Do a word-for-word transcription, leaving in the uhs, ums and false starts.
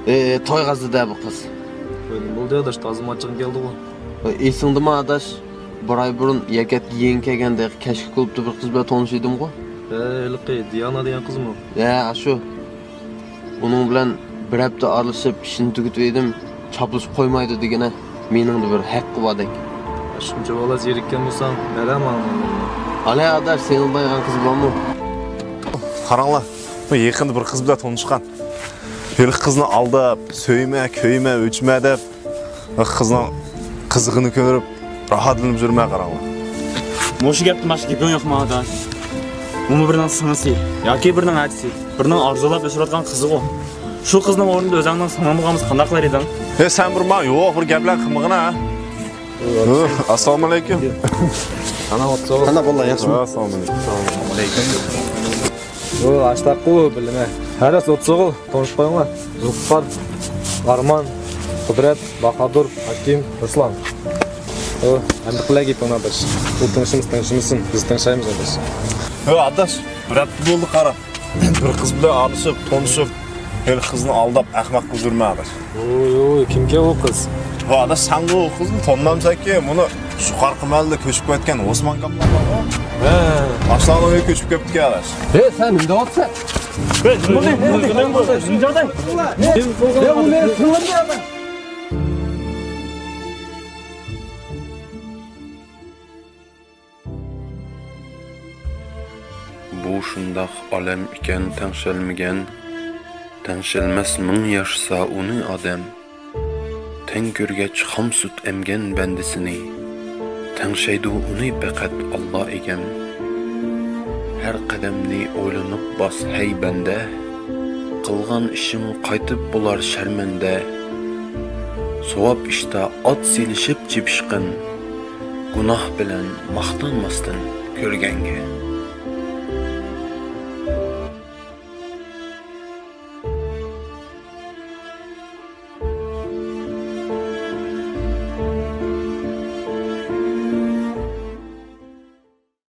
ئى، توي غازىدە بۇ قىز. توي نېمە بولدى ئاداش، تازىمۇ ئاچچىقىم كەلدىغۇ. ئى، ئېسىڭدىمۇ ئاداش؟ بىر ئاي بۇرۇن يەكەتكە يېڭى كەلگەندە كەچلىك كۇلۇبتا بىر قىز بىلەن تونۇشۇپ ئىدىمغۇ. ھە، ھېلىقى دىيانا دېگەن قىزمۇ؟ ھە، ئاشۇ. ئۇنىڭ بىلەن بىر ھەپتە ئارىلىشىپ ئىشنى تۈگىتىۋىدىم. چاپلىشىپ قويمايدۇ دېگىنە، مېنىڭدە بىر ھەققى باردەك. شۇنچە بالا زېرىككەن بولساڭ، بەرە ماڭا. ئالە ئاداش، سېنىڭ دەيدىغان قىز بارمۇ؟ قاراڭلار، بۇ يېقىندا بىر قىز بىلەن تونۇشقان. ھېلىقى قىزنى ئالداپ، سۆيمە، كۆيمە، ئۆچمە دەپ، قىزنىڭ قىزىقىنى كۆرۈپ، راھەتلىنىپ يۈرمە قاراڭلار. مۇشۇ گەپتىن باشقا گېپىڭ يوقمۇ ئاداش؟ ئۇمۇ بىرنىڭ سىڭلىسى ياكى بىرنىڭ ئەتىسى، بىرنىڭ ئارزۇلاپ ئۆسۈرۈۋاتقان قىزىغۇ. شۇ قىزنىڭ ئورنىدا ئۆزۈڭنىڭ سىڭلىڭنى قىلغان بولسا قانداق قىلار ئىدىڭ؟ ھە، سەن بىر ماڭا يوق بىر گەپلەرنى قىلمىغىنا. ئاسسالامۇ ئەلەيكۇم. قانداق بولدۇڭ، ياخشىمۇ؟ ئاسسالامۇ ئەلەيكۇم. ئۇ، ئاشتاققۇ، بىلىمەن. ھە، راست، ئوتسوغۇل، تونۇشۇپ قويۇڭلار. زۇلپىقار، ئارمان، قۇدرەت، باھادۇر، ھاكىم، رۇسلان. ئۇ، ئەمدى قىلە گېپىڭنى ئاداش. ئۇ تىڭشىمىسا تىڭشىمىسۇن، بىز تىڭشايمىز ئاداش. ھە، ئاداش، بىر ھەپتە بولدى قارا. بىر قىز بىلەن ئارىلىشىپ، تونۇشۇپ، ھېلىقى قىزنى ئالداپ، ئەخمەق قىلىپ يۈرمە ئاداش. ۋوي، ۋوي، كىمكەن ئۇ قىز؟ ۋا ئاداش، سەنغۇ ئۇ قىزنى تونۇمامسەنكى، مۇنۇ يۇقىرىقى مەھەللىدە كۆچۈپ كەتكەن ئوسمان كاملار بارغۇ. ھە. ئاشۇلارنىڭ ئۆيىگە كۆچۈپ كەپتىكەن ئاداش. ھەي، سەن نېمە دەۋاتىسەن؟ يا، ئۇ مېنىڭ سىڭلىم يا. بۇ شۇنداق ئالەم ئىكەن تەڭشەلمىگەن، تەڭشەلمەس مىڭ ياشىسا ئۇنى ئادەم. تەڭ كۆرگەچ خام سۈت ئەمگەن بەندىسىنى، تەڭشەيدۇ ئۇنى پەقەت ئاللا ئىگەم. ھەر قەدەمنى ئويلىنىپ باس ھەي بەندە، قىلغان ئىشىڭ قايتىپ بولار شەرمەندە. ساۋاب ئىشتا ئات سېلىشىپ چېپىشقىن، گۇناھ بىلەن ماختانماستىن كۆرگەنگە.